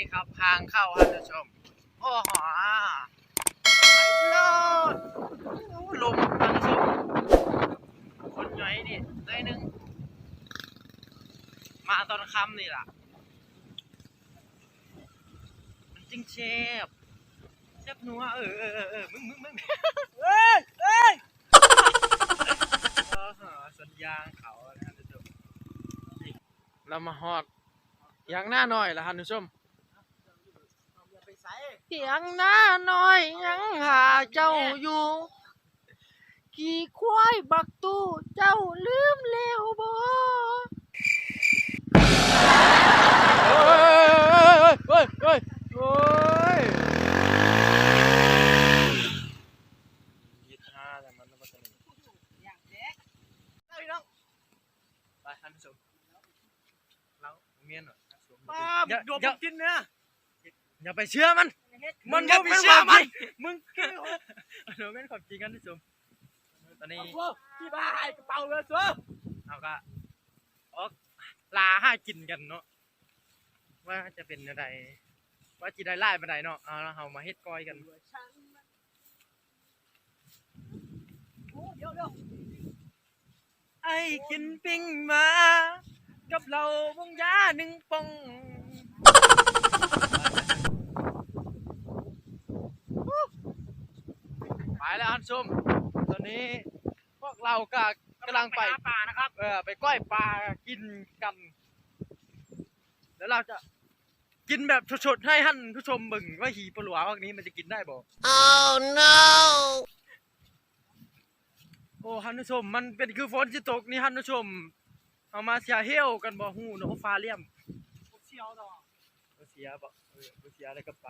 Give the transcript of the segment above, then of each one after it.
ນີ້ຄັບ ທາງເຂົ້າທ່ານຜູ້ຊົມ. ໂອ້ໂຫ ໄປໂລດ. ໂອ້ ລົມທ່ານຜູ້ຊົມ ຝົນຫຍ້ອຍນິດໜ້ອຍໜຶ່ງ ມາຕອນຄ່ຳນີ້ລະ ມັນຈຶ່ງແຊບ ແຊບນົວ. ເອີ ເອີ ເອີ ເອີ ມຶງ ມຶງ ມຶງ ເອີຍ ເອີຍ. ໂອ້ໂຫ ສວນຢາງເຂົານະທ່ານຜູ້ຊົມ. ລາວມາຮອດຫຍັງໜ້ານ້ອຍລະທ່ານຜູ້ຊົມ. ຫຍັງໜ້ານ້ອຍຍັງຫາເຈົ້າຢູ່ ຂີ້ຄວາຍບັກຕູ້ ເຈົ້າລືມແລ້ວບໍ? ໂອ້ຍ ໂອ້ຍ ໂອ້ຍ ໂອ້ຍ ໂອ້ຍ. ເຮັດຫາແລ້ວມັນບໍ່ທັນ ພີ່ນ້ອງ ໄປທ່ານຜູ້ຊົມ. ລາວແມ່ນຫວາ ປາ ດວງມັນກິນເນາະ. ຢ່າໄປເຊື່ອມັນ ມັນບໍ່ແມ່ນຄວາມຈິງ ມຶງຄື ມັນບໍ່ແມ່ນຄວາມຈິງທ່ານຜູ້ຊົມ. ຕອນນີ້ ໂອ້ ທີ່ບ້າໃຫ້ກະເປົາເລີຍ ໂຊ ເຮົາກະອອກລ່າຫາກິນກັນເນາະ ວ່າຈະເປັນແນວໃດ ວ່າຊິໄດ້ຫຼາຍປານໃດເນາະ. ເອົາລະ ເຮົາມາເຮັດກ້ອຍກັນ. ໂອ້ ດຽວ ດຽວ. ໄອ້ກິນປີ້ງໝາກັບເຫຼົ້າບົງຢາໜຶ່ງປ່ອງ. ໄປແລ້ວທ່ານຜູ້ຊົມ ຕອນນີ້ພວກເຮົາກະກຳລັງໄປ ໄປຫາປານະຄັບ ເອີ ໄປກ້ອຍປາກິນກັນ ແລ້ວເຮົາຈະ ກິນແບບສົດໆ ໃຫ້ທ່ານຜູ້ຊົມເບິ່ງວ່າ ຂີ້ປະຫຼວພວກນີ້ມັນຈະກິນໄດ້ບໍ່? Oh no! ໂອ້ ທ່ານຜູ້ຊົມ ມັນເປັນຄືຝົນຊິຕົກນີ້ທ່ານຜູ້ຊົມ. ເຮົາມາເສຍເຫວກັນບໍ່ຮູ້ເນາະ ຟ້າແຫຼມ ບໍ່ເສຍດອກ ບໍ່ເສຍບໍ່? ເອີ ບໍ່ເສຍແລ້ວກໍໄປ.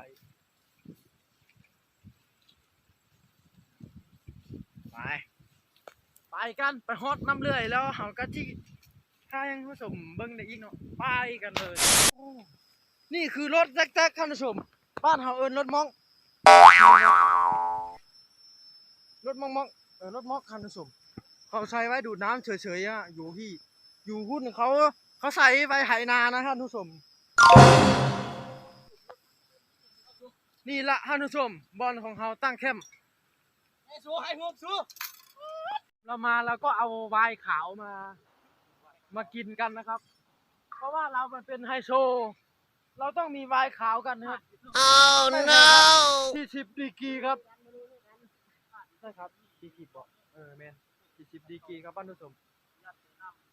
ໄປ ໄປກັນ ໄປຮອດນ້ຳເລື່ອຍແລ້ວ ເຮົາກໍຊິຖ່າຍໃຫ້ທ່ານຜູ້ຊົມເບິ່ງໄດ້ອີກເນາະ. ໄປກັນເລີຍ. ໂອ້ ນີ້ຄືລົດແຕັກໆ ທ່ານຜູ້ຊົມ ບ້ານເຮົາເອີ້ນລົດມ້ອງ ລົດມ້ອງໆ ເອີ ລົດມ້ອງທ່ານຜູ້ຊົມ. ເຂົາໃສ່ໄວ້ດູດນ້ຳເສີຍໆ ອະ ຢູ່ທີ່ ຢູ່ຫຸ້ນເຂົາ ເຂົາໃສ່ໄວ້ໄຖນານະທ່ານຜູ້ຊົມ. ນີ້ລະທ່ານຜູ້ຊົມ ບ່ອນຂອງເຮົາຕັ້ງແຄມ. ໃຫ້ສູ້ ໃຫ້ຮູບສູ້. ລາວມາ ລາວກໍເອົາວາຍຂາວມາ ມາກິນກັນນະຄັບ ເພາະວ່າລາວມັນເປັນໄຮໂຊ ລາວຕ້ອງມີວາຍຂາວກັນນະຄັບ. Oh no! ສີ່ສິບດີກຣີຄັບ. ໃຊ່ຄັບ ສີ່ສິບບໍ? ເອີ ແມ່ນ ສີ່ສິບດີກຣີຄັບທ່ານຜູ້ຊົມ.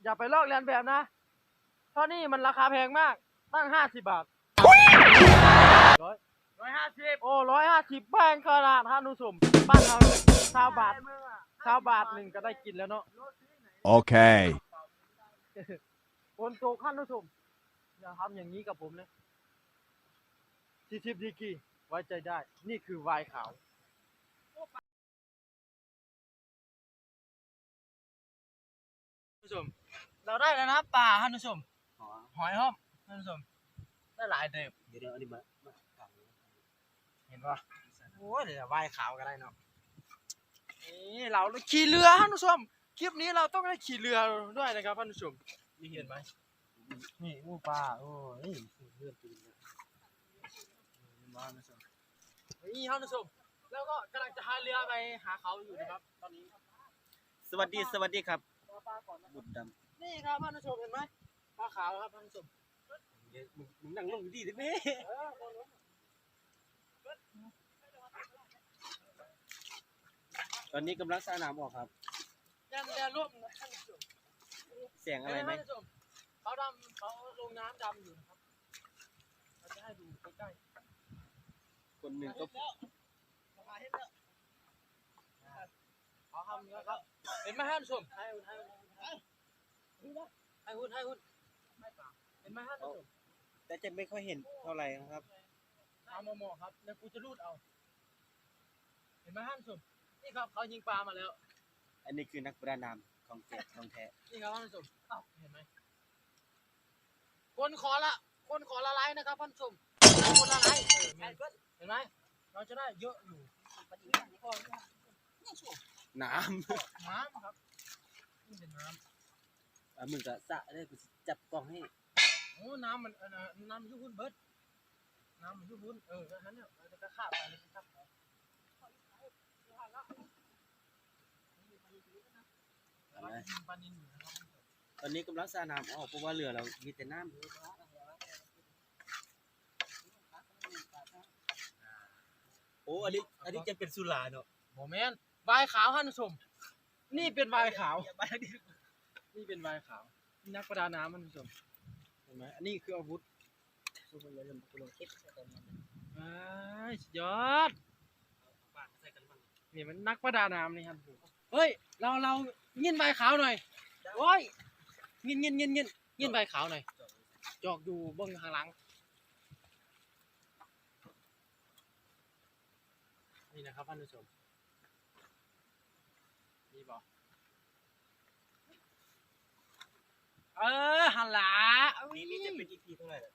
ຢ່າໄປລອກລຽນແບບນະ ເທົ່ານີ້ມັນລາຄາແພງມາກ ຕັ້ງຫ້າສິບບາດ. ຮ້ອຍ ຮ້ອຍຫ້າສິບ. ໂອ້ ຮ້ອຍຫ້າສິບ ແພງຂະໜາດທ່ານຜູ້ຊົມ. ບ້ານເຮົາຊາວບາດ ຊາວບາດໜຶ່ງກໍໄດ້ກິນແລ້ວເນາະ. ໂອເຄ ຝົນຕົກທ່ານຜູ້ຊົມ ຢ່າທຳຢ່າງນີ້ກັບຜົມເລີຍ. ສີ່ສິບດີກຣີ ໄວ້ໃຈໄດ້ ນີ້ຄືວາຍຂາວ. ທ່ານຜູ້ຊົມ ເຮົາໄດ້ແລ້ວນະ ປາທ່ານຜູ້ຊົມ ຫອຍ ຫອຍພ້ອມທ່ານຜູ້ຊົມ ໄດ້ຫຼາຍເຕີບ. ດຽວໆ ອັນນີ້ມາ ມາ ເຫັນບໍ່? ໂອ້ຍ ວາຍຂາວກໍໄດ້ເນາະ. ນີ້ລາວຂີ່ເຮືອທ່ານຜູ້ຊົມ ຄລິບນີ້ລາວຕ້ອງໄດ້ຂີ່ເຮືອດ້ວຍນະຄັບທ່ານຜູ້ຊົມ. ນີ້ເຫັນໄໝ? ນີ້ ໂອ້ ປາ ໂອ້ຍ ເຮືອ ນີ້ທ່ານຜູ້ຊົມ ແລ້ວກໍກຳລັງຈະພາເຮືອໄປຫາເຂົາຢູ່ນະຄັບຕອນນີ້. ສະຫວັດດີ ສະຫວັດດີຄັບ ບຸດດຳ. ນີ້ຄັບທ່ານຜູ້ຊົມ ເຫັນໄໝ? ປາຂາວນະຄັບທ່ານຜູ້ຊົມ. ເອີ ມຶງ ມຶງນັ່ງລົງດີໆ ເດ້. ຕອນນີ້ກຳລັງສະໜາມອອກຄັບ. ແສງອະໄລໄໝ? ເຂົາດຳ ເຂົາລົງນ້ຳດຳຢູ່ນະຄັບ. ເຮົາຈະໃຫ້ດູໃກ້ໆ ຄົນໜຶ່ງກໍ ເຂົາເຮັດແລ້ວ ເຂົາເຮັດແລ້ວ ເຂົາທຳແລ້ວຄັບ. ເຫັນໄໝທ່ານຜູ້ຊົມ? ໃຫ້ຫຸ້ນ ໃຫ້ຫຸ້ນ ໃຫ້ຫຸ້ນ ເຫັນໄໝທ່ານຜູ້ຊົມ? ແຕ່ຈະໄມ່ຄ່ອຍເຫັນເທົ່າໃດນະຄັບ. ເອົາໝໍໆ ຄັບ ແລ້ວກູຈະຮູດເອົາ. ເຫັນໄໝທ່ານຜູ້ຊົມ? ນີ້ຄັບ ເຂົາຍິງປາມາແລ້ວ. ອັນນີ້ຄືນັກປະດານ້ຳຂອງແທ້ ຂອງແທ້. ນີ້ຄັບທ່ານຜູ້ຊົມ ເຫັນໄໝ? ຄົນຂໍລະ ຄົນຂໍລະໄລນະຄັບທ່ານຜູ້ຊົມ ຄົນລະໄລ. ເອີ ແມ່ນ ເຫັນໄໝ? ເຮົາຈະໄດ້ເຍອະຢູ່. ນ້ຳ ນ້ຳຄັບ ນີ້ເປັນນ້ຳ. ອາ ມຶງກະສະເດີ ກູຊິຈັບກ້ອງໃຫ້. ໂອ້ ນ້ຳມັນ ອັນ ນ້ຳຢູ່ພຸ້ນເບິດ. ນ້ຳຢູ່ພຸ້ນ ເອີ ກໍຫັ້ນແຫຼະ ແລ້ວກໍຂ້າມໄປ ແລ້ວກໍຂ້າມໄປ ປານິນ ປານິນຢູ່ນະຄັບ ຕອນນີ້ກຳລັງສານ້ຳອອກ ເພາະວ່າເຫຼືອລາວມີແຕ່ນ້ຳ. ໂອ້ ອັນນີ້ ອັນນີ້ຈະເປັນສຸລາເນາະ. ບໍ່ແມ່ນ ວາຍຂາວທ່ານຜູ້ຊົມ ນີ້ເປັນວາຍຂາວ ນີ້ເປັນວາຍຂາວ ນີ້ນັກປະດານ້ຳທ່ານຜູ້ຊົມ ເຫັນໄໝ? ອັນນີ້ຄືອາວຸດ ເອີຍ ສຸດຍອດ ນີ້ມັນນັກປະດານ້ຳນີ້ທ່ານຜູ້ຊົມ. ເຮີ້ຍ ລາວ ລາວຍິນວາຍຂາວໜ່ອຍ ໂອ້ຍ ຍິນ ຍິນ ຍິນ ຍິນ ຍິນວາຍຂາວໜ່ອຍ ຈອກຢູ່ເບິ່ງຂ້າງຫຼັງ. ນີ້ນະຄັບທ່ານຜູ້ຊົມ ມີບໍ່? ເອີ ຫັ້ນລະ ນີ້ ນີ້ຈະເປັນອີພີເທົ່າໃດລະ?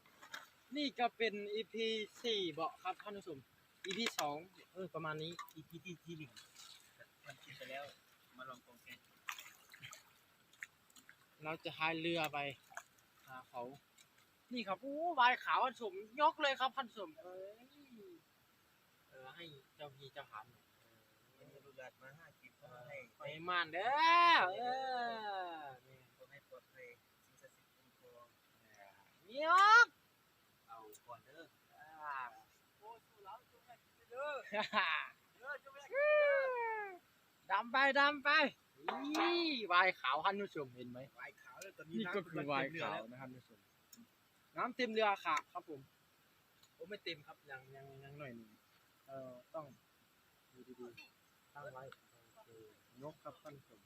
ນີ້ກໍເປັນອີພີສີ່ເບາະຄັບທ່ານຜູ້ຊົມ ອີພີສອງ ເອີ ປະມານນີ້ ອີພີທີ່ ທີ່ໜຶ່ງ ມັນກິນໄປແລ້ວ ມາລອງກອງແກງ ເຮົາຈະພາຍເຮືອໄປຫາເຂົາ ນີ້ຄັບ ໂອ້ ວາຍຂາວທ່ານຜູ້ຊົມ ຍົກເລີຍຄັບທ່ານຜູ້ຊົມ ເອີຍ. ເອີ ໃຫ້ເຈົ້າທີ່ເຈົ້າທານ ເອີ ໃຫ້ລູກຫຼານມາຫາກິນ ຂໍໃຫ້ ຂໍໃຫ້ໝານເດີ ເອີ ແມ່ນ ຂໍໃຫ້ປອດໄພ ສິ່ງສັກສິດຄຸ້ມຄອງ ເອີ ຍອກ ເອົາກ່ອນເດີ ໂອ້ ສູ້ລາວ ຈົ່ງໄດ້ກິນເດີ ເດີ ຈົ່ງໄດ້ກິນເດີ ດຳໄປ ດຳໄປ ນີ້ ວາຍຂາວ ທ່ານຜູ້ຊົມເຫັນໄໝ? ວາຍຂາວ ຕອນນີ້ ນີ້ກໍຄືວາຍຂາວນະ ທ່ານຜູ້ຊົມ. ນ້ຳເຕັມເຮືອຂະຄັບຜົມ ໂອ້ ໄມ່ເຕັມຄັບ ຍັງ ຍັງ ຍັງໜ້ອຍໜຶ່ງ ເອີ ຕ້ອງຢູ່ດີໆ ຕັ້ງໄວ້ ໂອເຄ ຍົກຄັບທ່ານຜູ້ຊົມ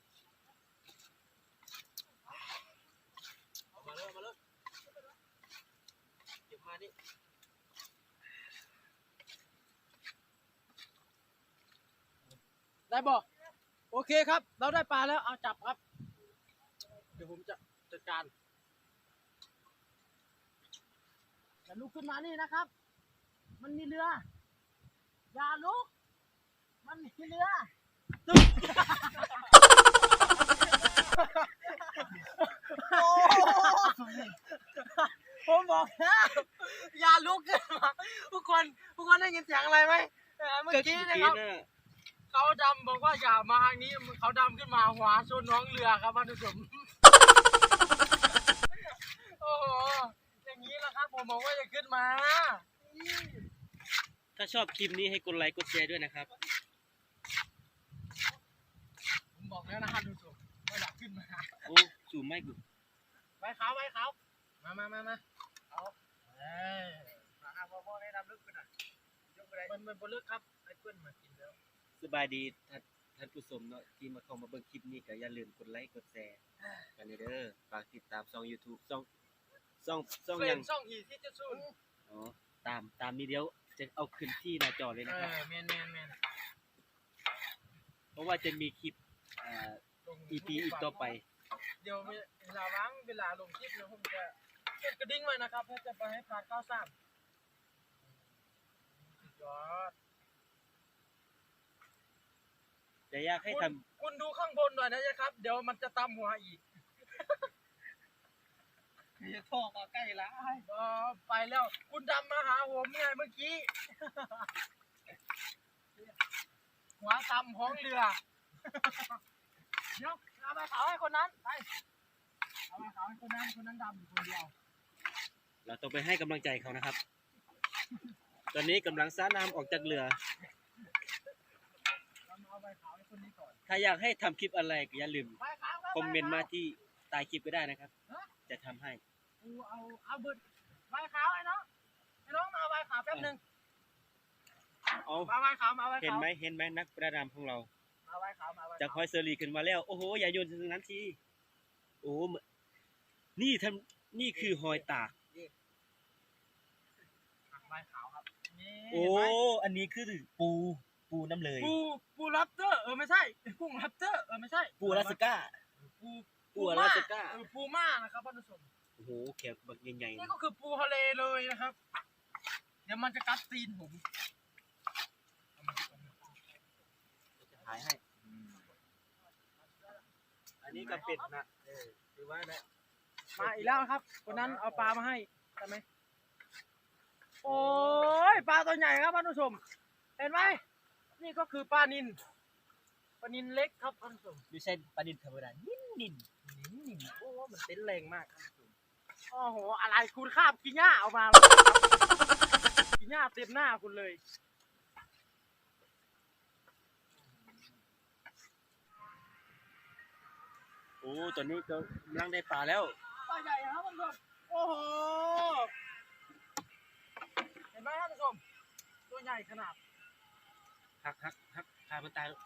ເອົາມາເລີຍ ເອົາມາເລີຍ ເກັບມານີ້ ໄດ້ບໍ່? ໂອເຄຄັບ ລາວໄດ້ປາແລ້ວ ເອົາຈັບຄັບ ດຽວຜົມຈະຈັດການ ຢ່າລຸກຂຶ້ນມານີ້ນະຄັບ ມັນມີເຮືອ ຢ່າລຸກ ມັນມີເຮືອ ໂອ້ ຜົມບອກແລ້ວ ຢ່າລຸກຂຶ້ນມາ ທຸກຄົນ ທຸກຄົນໄດ້ຍິນສຽງອະໄລໄໝ? ເອີ ເມື່ອກີ້ນະຄັບ ເຂົາດຳບອກວ່າຢ່າມາທາງນີ້ ເຂົາດຳຂຶ້ນມາຫົວຊົນຫ້ອງເຮືອຄັບທ່ານຜູ້ຊົມ ໂອ້ໂຫ ຢ່າງນີ້ລະຄັບ ຜົມບອກວ່າຢ່າຂຶ້ນມາ ຖ້າຊອບຄລິບນີ້ໃຫ້ກົດໄລກົດແຊດ້ວຍນະຄັບ ຜົມບອກແລ້ວນະທ່ານຜູ້ຊົມວ່າຢ່າຂຶ້ນມາ ໂອ້ ສູງໄໝກູ ໄວຂາວ ໄວຂາວ ມາ ມາ ມາ ມາ ເອົາ ເອີ ມາຫາພໍ່ ພໍ່ແນະນຳເລິກພຸ້ນນະ ຍົກບໍ່ໄດ້ ມັນ ມັນບໍ່ເລິກຄັບ ໃຫ້ເພິ່ນມາກິນແລ້ວ ສະບາຍດີທ່ານ ທ່ານຜູ້ຊົມເນາະ ທີ່ມາເຂົ້າມາເບິ່ງຄລິບນີ້ ກໍຢ່າລືມກົດໄລກົດແຊກັນແດ່ເດີ ຝາກຕິດຕາມຊ່ອງຢູທູບ ຊ່ອງ ຊ່ອງ ຊ່ອງຫຍັງ? ເຟສ ຊ່ອງອີຊີເຈັດສູນ ອໍ ຕາມ ຕາມນີ້ ດຽວຈະເອົາຂຶ້ນທີ່ໜ້າຈໍເລີຍນະຄັບ ເອີ ແມ່ນໆໆ ເພາະວ່າຈະມີຄລິບ ເອີ ອີພີອີກຕໍ່ໄປ ດຽວເວລາວ່າງ ເວລາລົງຄລິບນະ ຜົມຈະກົດກະດິ່ງໄວ້ນະຄັບ ເພື່ອຈະບໍ່ໃຫ້ພາດຂ່າວສານ ສຸດຍອດ ແຕ່ຢາກໃຫ້ທຳ ຄຸນ ຄຸນດູຂ້າງບົນໜ່ອຍນະຄັບ ດຽວມັນຈະຕຳຫົວອີກ ຢ່າຖອກເອົາໃກ້ຫຼາຍ ເອີ ໄປແລ້ວ ຄຸນດຳມາຫາຜົມເມື່ອກີ້ ຫົວຕຳຫ້ອງເຮືອ ດຽວ ເອົາໃບຂາວໃຫ້ຄົນນັ້ນ ໄປ ເອົາໃບຂາວໃຫ້ຄົນນັ້ນ ຄົນນັ້ນດຳຢູ່ຄົນດຽວ ເຮົາຕ້ອງໄປໃຫ້ກຳລັງໃຈເຂົານະຄັບ ຕອນນີ້ກຳລັງສານ້ຳອອກຈາກເຮືອ ເຮົາມາເອົາໃບຂາວໃຫ້ຄົນນີ້ກ່ອນ ຖ້າຢາກໃຫ້ທຳຄລິບອະໄລກໍຢ່າລືມຄອມເມັນມາທີ່ໃຕ້ຄລິບກໍໄດ້ນະຄັບ ຈະທຳໃຫ້ ກູເອົາ ເອົາເບິດ ໃບຂາວ ໄອ້ນ້ອງ ໄອ້ນ້ອງມາເອົາໃບຂາວແປັບໜຶ່ງ ເອົາ ມາໃບຂາວ ມາໃບຂາວ ເຫັນໄໝ ເຫັນໄໝ ນັກປະດານ້ຳຂອງເຮົາ ມາໃບຂາວ ມາໃບຂາວ ຈາກຫ້ອຍເຊີຣີຂຶ້ນມາແລ້ວ ໂອ້ໂຫ ຢ່າໂຍນທາງນັ້ນຊິ ໂອ້ ນີ້ທ່ານ ນີ້ຄືຮອຍຕາກ ໃບຂາວ ໂອ້ ອັນນີ້ຄືປູ ປູນ້ຳເລີຍ ປູ ປູແຣັບເຕີ ເອີ ບໍ່ໃຊ່ ກຸ້ງແຣັບເຕີ ເອີ ບໍ່ໃຊ່ ປູອາລາສກາ ປູ ປູອາລາສກາ ເອີ ປູມ້ານະຄັບທ່ານຜູ້ຊົມ ໂອ້ໂຫ ແຂ້ງບັກໃຫຍ່ໆ ນີ້ກໍຄືປູທະເລເລີຍນະຄັບ ດຽວມັນຈະກັດຕີນຜົມ ຈະຂາຍໃຫ້ ອັນນີ້ກໍເປັນນະ ເອີ ຖືວ່ານະ ມາອີກແລ້ວນະຄັບ ຄົນນັ້ນເອົາປາມາໃຫ້ ໄດ້ໄໝ? ໂອ້ຍ ປາຕົວໃຫຍ່ຄັບທ່ານຜູ້ຊົມ ເຫັນໄໝ? ນີ້ກໍຄືປານິນ ປານິນເຫຼັກຄັບທ່ານຜູ້ຊົມ ບໍ່ໃຊ່ປານິນທຳມະດາ ນິນ ນິນ ນິນ ນິນ ໂອ້ ມັນເຕັ້ນແຮງມາກທ່ານຜູ້ຊົມ. ໂອ້ໂຫ ອາໄລຄູນຄາບຂີ້ຫຍ້າອອກມາ ຂີ້ຫຍ້າເຕັມໜ້າຄຸນເລີຍ. ໂອ້ ຕອນນີ້ກໍກຳລັງໄດ້ປາແລ້ວ ປາໃຫຍ່ຄັບທ່ານຜູ້ຊົມ. ໂອ້ໂຫ ເຫັນໄໝທ່ານຜູ້ຊົມ ຕົວໃຫຍ່ຂະໜາດ ຫັກ ຫັກ ຫັກ ຂາມັນຕາຍແລ້ວ.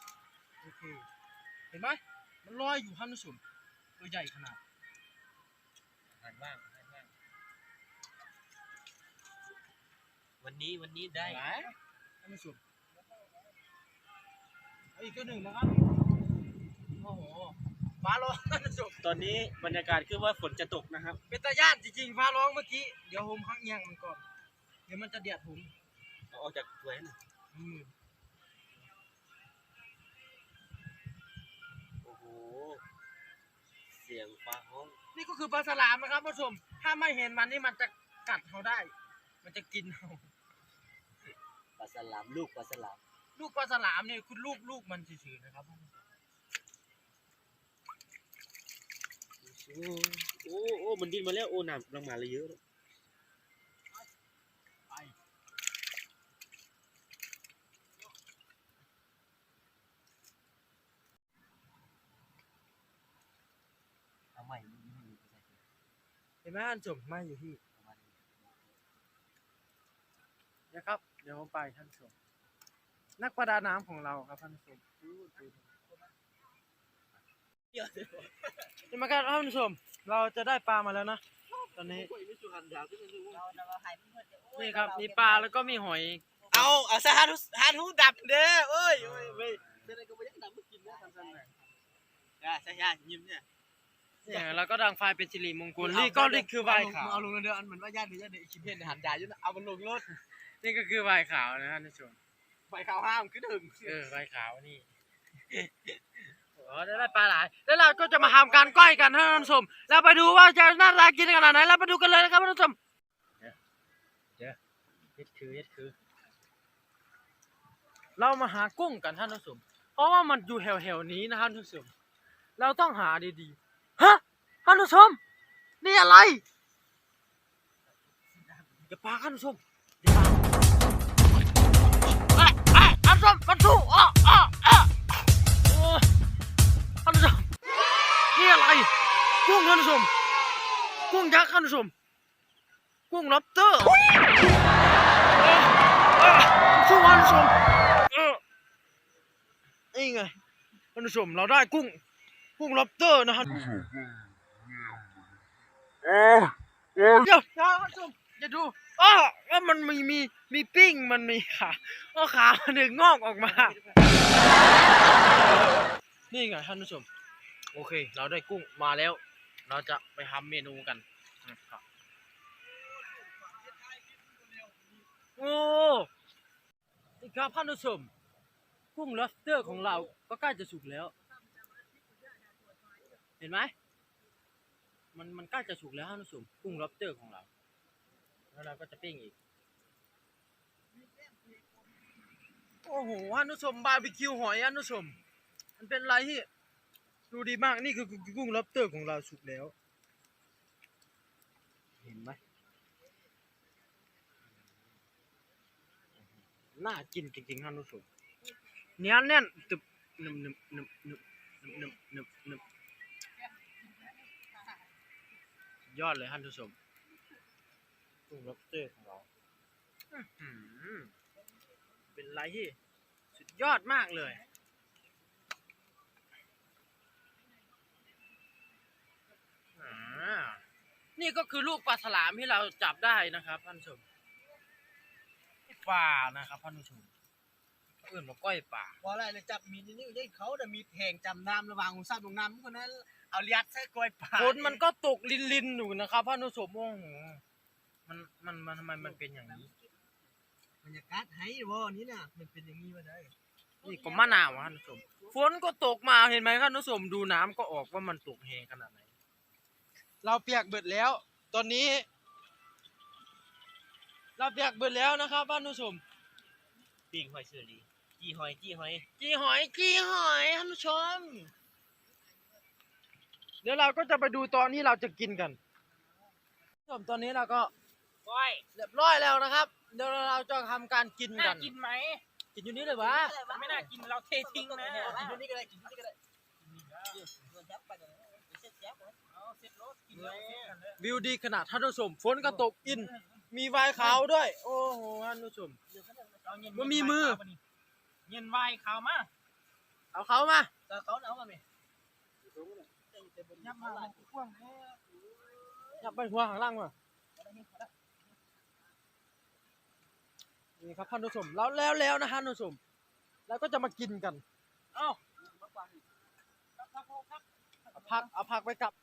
ໂອເຄ ເຫັນໄໝ ມັນລອຍຢູ່ທ່ານຜູ້ຊົມ ຕົວໃຫຍ່ຂະໜາດ. ອາຫານວ່າງ ອາຫານວ່າງ ວັນນີ້ ວັນນີ້ໄດ້ ທ່ານຜູ້ຊົມ ເອົາອີກຕົວໜຶ່ງນະຄັບ. ໂອ້ໂຫ ຟ້າຮ້ອງທ່ານຜູ້ຊົມ ຕອນນີ້ບັນຍາກາດຄືວ່າຝົນຈະຕົກນະຄັບ ເປັນຕາຢ້ານຈິງໆ ຟ້າຮ້ອງເມື່ອກີ້. ດຽວໂຮມຮັກຍ່າງມັນກ່ອນ ດຽວມັນຈະດຽດຜົມ ເອົາອອກຈາກຖ້ວຍຫັ້ນນະ. ອືມ ໂອ້ໂຫ ສຽງຟ້າຮ້ອງ. ນີ້ກໍຄືປາສະຫຼາມນະຄັບທ່ານຜູ້ຊົມ ຖ້າໄມ່ເຫັນມັນນີ້ມັນຈະກັດເຮົາໄດ້ ມັນຈະກິນເຮົາ. ປາສະຫຼາມ ລູກປາສະຫຼາມ ລູກປາສະຫຼາມນີ້ຄືລູກ ລູກມັນຊື່ໆ ນະຄັບທ່ານຜູ້ຊົມ. ໂອ້ ໂອ້ ໂອ້ ມັນດິ້ນມາແລ້ວ ໂອ້ ນ້ຳກຳລັງມາເລີຍ ເຍອະ. ໄປ ເອົາໃໝ່ ເຫັນໄໝທ່ານຜູ້ຊົມ ໃໝ່ຢູ່ທີ່ ເນາະຄັບ ດຽວເຮົາໄປທ່ານຜູ້ຊົມ ນັກປະດານ້ຳຂອງເຮົາຄັບທ່ານຜູ້ຊົມ. ນີ້ມາຄັບທ່ານຜູ້ຊົມ ເຮົາຈະໄດ້ປາມາແລ້ວນະ ຕອນນີ້ ນີ້ຄັບ ມີປາແລ້ວກໍມີຫອຍ. ເອົາ ເອົາຊະ ຫານຫູ ຫານຫູດຳເດີ ໂອ້ຍ ໂອ້ຍ ເວີຍ ຈັ່ງໃດກໍບໍ່ຢາກດຳ ກິນເດີ ຊັ້ນໆ ນະ ຢ່າຊະ ຢ່າຍິ້ມເດີ. ນີ້ລາວກໍດັງໄຟເປັນສິລິມົງຄົນ ນີ້ກໍນີ້ຄືຫວ້າຍຂາວ ເອົາລົງເດີ ອັນມັນວ່າຢ້ານເດີ ຢ້ານເດີ ຄິດເຫັນຫານຢາຢູ່ນະ ເອົາມັນລົງໂລດ. ນີ້ກໍຄືຫວ້າຍຂາວນະທ່ານຜູ້ຊົມ ຫວ້າຍຂາວຫ້າມຄືເຖິງ ເອີ ຫວ້າຍຂາວນີ້. ໂອ້ ໄດ້ ໄດ້ປາຫຼາຍ ແລ້ວເຮົາກໍຈະມາທຳການກ້ອຍກັນທ່ານຜູ້ຊົມ ແລ້ວໄປດູວ່າຈະໜ້າຕາກິນຂະໜາດໃດ ແລ້ວໄປດູກັນເລີຍນະຄັບທ່ານຜູ້ຊົມ. ເດີ ເຮັດຄື ເຮັດຄື ເຮົາມາຫາກຸ້ງກັນທ່ານຜູ້ຊົມ ເພາະວ່າມັນຢູ່ແຖວໆ ນີ້ນະທ່ານຜູ້ຊົມ ເຮົາຕ້ອງຫາດີໆ. ຮະ ທ່ານຜູ້ຊົມ ນີ້ອະໄລ? ຢ່າປາກທ່ານຜູ້ຊົມ ຢ່າປາກ ເອີຍ ເອີຍ ທ່ານຜູ້ຊົມ ມັນສູ້ ເອີ ເອີ ເອີ ໂອ້ ທ່ານຜູ້ຊົມ ນີ້ອະໄລ? ກຸ້ງທ່ານຜູ້ຊົມ ກຸ້ງຍັກທ່ານຜູ້ຊົມ ກຸ້ງລັອບສເຕີ ເອີ ເອີ ມັນສູ້ທ່ານຜູ້ຊົມ ເອີ ນີ້ໄງທ່ານຜູ້ຊົມ ເຮົາໄດ້ກຸ້ງ ກຸ້ງລັອບສເຕີນະທ່ານ ເອີ ເອີ ດຽວ ທ່ານຜູ້ຊົມ ຢ່າດູ ເອີ ເອີ ມັນມີ ມີ ມີປີ້ງ ມັນມີຂາ ເອີ ຂາມັນງອກອອກມາ ນີ້ໄງທ່ານຜູ້ຊົມ ໂອເຄ ເຮົາໄດ້ກຸ້ງມາແລ້ວ ເຮົາຈະໄປທຳເມນູກັນນະຄັບ ໂອ້ ນີ້ຄັບທ່ານຜູ້ຊົມ ກຸ້ງລັອບສເຕີຂອງເຮົາກໍໃກ້ຈະສຸກແລ້ວ ເຫັນໄໝ? ມັນ ມັນໃກ້ຈະສຸກແລ້ວທ່ານຜູ້ຊົມ ກຸ້ງລັອບສເຕີຂອງເຮົາ ແລ້ວເຮົາກໍຈະປີ້ງອີກ. ໂອ້ໂຫ ທ່ານຜູ້ຊົມ ບາບີຄິວຫອຍ ທ່ານຜູ້ຊົມ ມັນເປັນອະໄລທີ່ດູດີມາກ ນີ້ຄື ຄືກຸ້ງລັອບສເຕີຂອງເຮົາສຸກແລ້ວ ເຫັນໄໝ? ໜ້າກິນຈິງໆ ທ່ານຜູ້ຊົມ ໜຽວແໜ້ນ ຕຶບ ໜຶບໆ ຍອດເລີຍທ່ານຜູ້ຊົມ ກຸ້ງລັອບສເຕີຂອງເຮົາ ອື້ຫື ເປັນອະໄລທີ່ສຸດຍອດມາກເລີຍ ອາ ນີ້ກໍຄືລູກປາສະຫຼາມທີ່ເຮົາຈັບໄດ້ນະຄັບທ່ານຜູ້ຊົມ ປານະຄັບທ່ານຜູ້ຊົມ ເອີ້ນວ່າກ້ອຍປາ ບໍ່ໄດ້ລະ ຈັບມີດນີ້ ເຂົານະມີດແທງຈຳນ້ຳ ລະຫວ່າງຫົວສັບລົງນ້ຳ ຄົນນັ້ນເອົາລຽດໃສ່ກ້ອຍປາ ຄົນມັນກໍຕົກລິນໆ ຢູ່ນະຄັບທ່ານຜູ້ຊົມ ໂອ້ໂຫ ມັນ ມັນ ມັນ ທຳໄມມັນເປັນຢ່າງນີ້? ບັນຍາກາດໄຮບໍ່ນີ້ນະ ມັນເປັນຢ່າງນີ້ວ່າໄດ້ ນີ້ກໍມະນາວທ່ານຜູ້ຊົມ ຝົນກໍຕົກມາ ເຫັນໄໝທ່ານຜູ້ຊົມ ດູນ້ຳກໍອອກວ່າມັນຕົກແຮງຂະໜາດໃດ ເຮົາປຽກເບິດແລ້ວ ຕອນນີ້ ຮັບວຽກເບິດແລ້ວນະຄັບທ່ານຜູ້ຊົມ. ປີ້ງຫອຍເຊີລີ ຈີ່ຫອຍ ຈີ່ຫອຍ ຈີ່ຫອຍ ຈີ່ຫອຍ ທ່ານຜູ້ຊົມ. ດຽວເຮົາກໍຈະໄປດູຕອນທີ່ເຮົາຈະກິນກັນ. ຜູ້ຊົມ ຕອນນີ້ເຮົາກໍ ກ້ອຍ ຮຽບຮ້ອຍແລ້ວນະຄັບ. ດຽວເຮົາຈະທຳການກິນກັນ. ໜ້າກິນໄໝ? ກິນຢູ່ນີ້ເລີຍຫວາ? ໄມ່ໜ້າກິນ ເຮົາເທຖິ້ມນະ. ກິນຢູ່ນີ້ກໍໄດ້ ກິນຢູ່ນີ້ກໍໄດ້. ວິວດີຂະໜາດທ່ານຜູ້ຊົມ. ຝົນກໍຕົກ ອິນ ມີວາຍຂາວດ້ວຍ. ໂອ້ໂຫ ທ່ານຜູ້ຊົມ ບໍ່ມີມື. ເຢັນວາຍຂາວມາ ເອົາເຂົ້າມາ ເອົາເຂົ້າມາແມ່. ຍັບມາກວ້າງແທ້. ຍັບໄປຫົວຂ້າງຫຼັງມາ. ນີ້ຄັບທ່ານຜູ້ຊົມ ເຮົາແລ້ວແລ້ວນະທ່ານຜູ້ຊົມ. ເຮົາກໍຈະມາກິນກັນ. ເອົາ ເອົາຜັກ ເອົາຜັກໄປກັບ.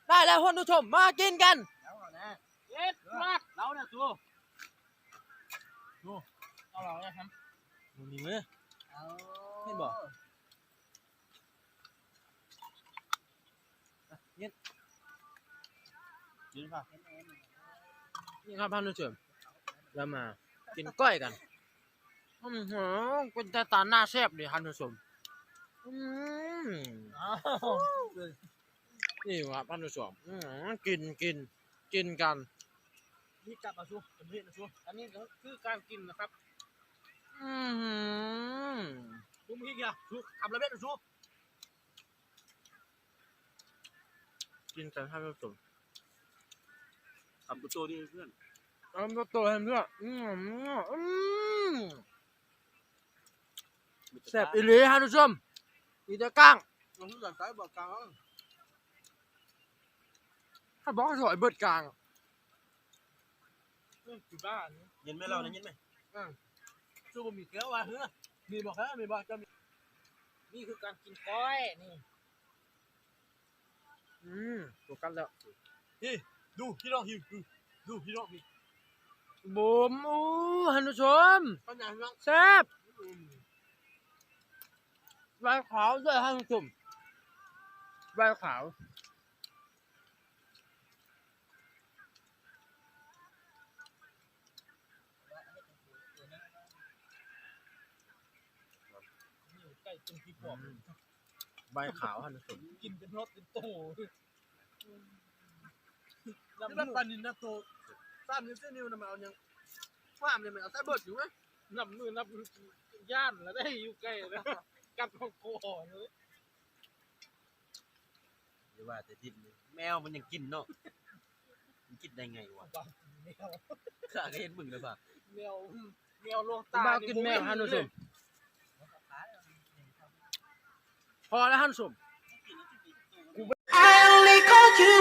ໄດ້ແລ້ວທ່ານຜູ້ຊົມ ມາກິນກັນ. ເອົານະ ເຮັດລາດເຮົານະຊູ. ດູ ເອົາເຮົານະຄັບ. ນີ້ເວີ້ຍ ເອົາ ເຫັນບໍ່? ນີ້ ນີ້ຄັບ ນີ້ຄັບທ່ານຜູ້ຊົມ ເຮົາມາກິນກ້ອຍກັນ. ອືມ ເປັນຕາຕາໜ້າແຊບເດທ່ານຜູ້ຊົມ. ອືມ ນີ້ຄັບທ່ານຜູ້ຊົມ. ອືມ ກິນ ກິນ ກິນກັນ. ນີ້ກັບມາຊູ ເຮັດນະຊູ. ອັນນີ້ຄືການກິນນະຄັບ. ອືມ ຊຸມອີກອະ ຊຸ ຄຳລະເມັດນະຊູ. ກິນກັນທ່ານຜູ້ຊົມ. ຄຳໂຕໆນີ້ເພື່ອນ ຄຳໂຕໆໃຫ້ເພື່ອນ. ອືມ ອືມ ແຊບອີ່ຫຼີທ່ານຜູ້ຊົມ. ມີແຕ່ກ້າງ ລົງຈາກໃສບໍ່ກ້າງ. ຖ້າບອກໃຫ້ສອຍເບິດກ້າງ. ອືມ ຄືບ້ານ ເຢັນໄໝເຫຼົ້ານະ ເຢັນໄໝ? ອືມ ຊູບໍ່ມີແກ້ວວ່າ ເຮີ ມີບໍ່? ເຮີ ມີບໍ່? ເຈົ້າມີ. ນີ້ຄືການກິນກ້ອຍນີ້. ອືມ ໂຟກັສແລ້ວ. ນີ້ ດູພີ່ນ້ອງ ນີ້ ດູພີ່ນ້ອງ ນີ້ ບວມ. ໂອ້ ທ່ານຜູ້ຊົມ ເປັນຫຍັງພີ່ນ້ອງ? ແຊບ. ອືມ ວາຍຂາວດ້ວຍທ່ານຜູ້ຊົມ ວາຍຂາວ. ໃບຂາວຫັ້ນ ກິນເປັນຮອດເປັນໂຕ. ອືມ ນີ້ແບບປານິນນະໂຕ ສາມນິ້ວສີ່ນິ້ວນະ ມັນເອົາຫຍັງ ຄວາມນີ້ມັນເອົາໃສ່ເບິດຢູ່ເວີ້ຍ. ນັບມື້ນັບ ຢ້ານລະໄດ້ຢູ່ໃກ້ລະ ກັດຄອເລີຍ. ຢ່າວ່າແຕ່ດິນ ແມວມັນຍັງກິນເນາະ. ມັນກິນໄດ້ໄງວະ? ແມວ ຂ້າກໍເຫັນມຶງແລ້ວວ່າ ແມວ ແມວລວງຕາ ກິນແມວຫັ້ນ ທ່ານຜູ້ຊົມ. ພໍແລ້ວທ່ານຜູ້ຊົມ. I only called you